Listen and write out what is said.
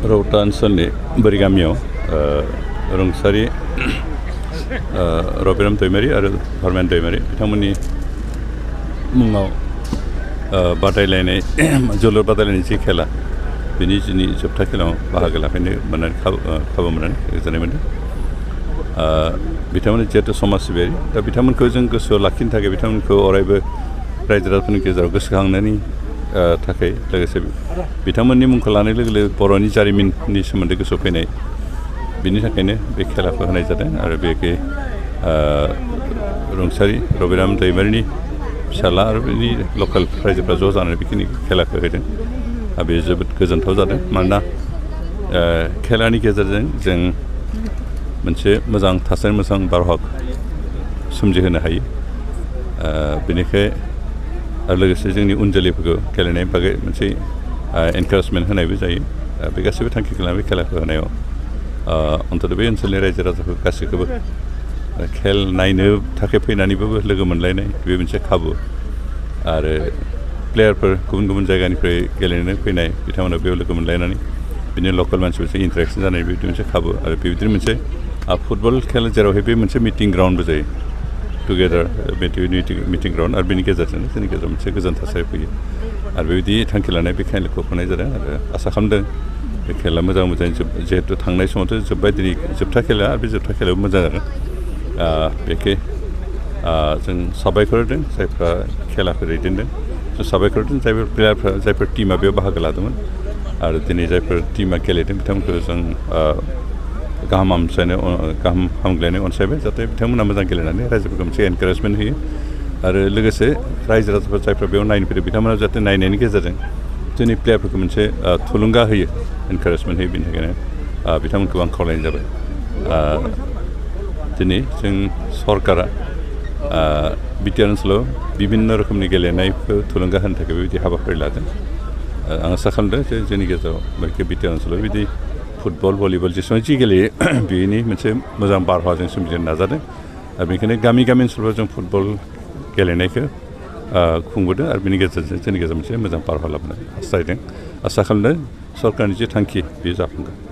रौता ओनसोलनि बोरि गामियाव रुंसारि रबिराम दैमारि आरो धर्मेन दैमारि बिथांमोननि मुङाव बादायलायनाय जोलुर बादायलायनाय जि खेला बिनि जिनि जोबथा खेलायाव बाहागो लाफैनो मोननानै खाबु मोननानै गोजोननाय मोनदों। बिथांमोना जिहेतु समाज सिबियारि दा बिथांमोनखौ जों गोसोआव लाखिनो थाखाय बिथांमोनखौ अरायबो रायजो राजाफोरनि गेजेराव गोसोखांनायनि थाखाय लोगोसे बिथांमोननि मुंखौ लानाय लोगो लोगो बर'नि जारिमिननि सोमोन्दै गोसोआव फैनाय बिनि थाखायनो बे खेलाखौ होनाय जादों आरो बेखौ रुंसारि रबिराम दैमारिनि फिसाला आरो बिनि लकेल रायजोफ्रा ज' जानानै बेखिनि खेलाखौ होदों। बे जोबोद गोजोनथाव जादों मानोना खेलानि गेजेरजों जों मोनसे मोजां थासारि मोजां बारहावा सोमजिहोनो हायो। बेनिखाय आरो लोगोसे जोंनि उन जोलैफोरखौ गेलेनायनि बागै मोनसे एनकारेजमेन्ट होनायबो जायो। बे गासैबो थांखिखौ लानानै खेलाखौ होनायाव अन्तत बे ओनसोलनि रायजो राजाफोर गासैखौबो खेल नायनो थाखाय फैनानैबो लोगो मोनलायनाय बे मोनसे खाबु आरो प्लेयारफोर गुबुन गुबुन जायगानिफ्राय गेलेनो फैनाय बिथांमोना बेयाव लोगो मोनलायनानै बिदिनो लकेल मानसिफोरजों इन्टारेक्सन जानाय बेबायदि मोनसे खाबु आरो बेबायदिनो मोनसे फुटबल खेला जेरावहाय बे मोनसे मिटिं ग्राउन्डबो जायो टुगेदार मिटिं ग्राउन्ड आरो बेनि गेजेरजोंनो जोंनि गेजेराव मोनसे गोजोन थासारि फैयो आरो बेबायदि थांखि लानाय बे खेलाखौ खुंनाय जादों आरो आसा खालामदों बे खेला मोजां जिहेतु थांनाय समावथ' जोब्बाय दिनै जोबथा खेला आरो बे जोबथा खेलायाव मोजां जागोन। बेखौ जों साबायखर होदों जायफ्रा खेलाखौ दैदेनदों जों साबायखर होदों जायफोर प्लेयारफ्रा जायफोर टिमा बेयाव बाहागो लादोंमोन आरो दिनै जायफोर टिमा गेलेदों बिथांमोनखौ जों गाहाम हामग्लायनाय अनसायबाय जाहाथे बिथांमोना मोजां गेलेनानै रायजोफोरखौ मोनसे एनकारेजमेन्ट होयो आरो लोगोसे रायजो राजाफोर जायफ्रा बेयाव नायनो फैदों बिथांमोना जाहाथे नायनायनि गेजेरजों जोंनि प्लेयारफोरखौ मोनसे थुलुंगा होयो एनकारेजमेन्ट होयो बेनि थाखायनो बिथांमोनखौ आं खावलायनाय जाबाय। दिनै जों सरकारा बिटिआर ओनसोलाव बिभिन्न रोखोमनि गेलेनायखौ थुलुंगा होनो थाखाय बेबायदि हाबाफारि लादों। आं आसा खालामदों जे जोंनि गेजेराव बिटिआर ओनसोलाव बिदि फुटबल भलिबल जेसेबां जि गेलेयो बेनि मोनसे मोजां बारहावा जों सोमजिनो नाजादों आरो बेनिखायनो गामि गामि ओनसोलफ्राव जों फुटबल गेलेनायखौ खुंबोदों आरो बेनि गेजेरजों जोंनि गेजेराव मोनसे मोजां बारहावा लाबोनो हास्थायदों। आसा खालामदों सरकारनि जे थांखि बेयो जाफुंगोन।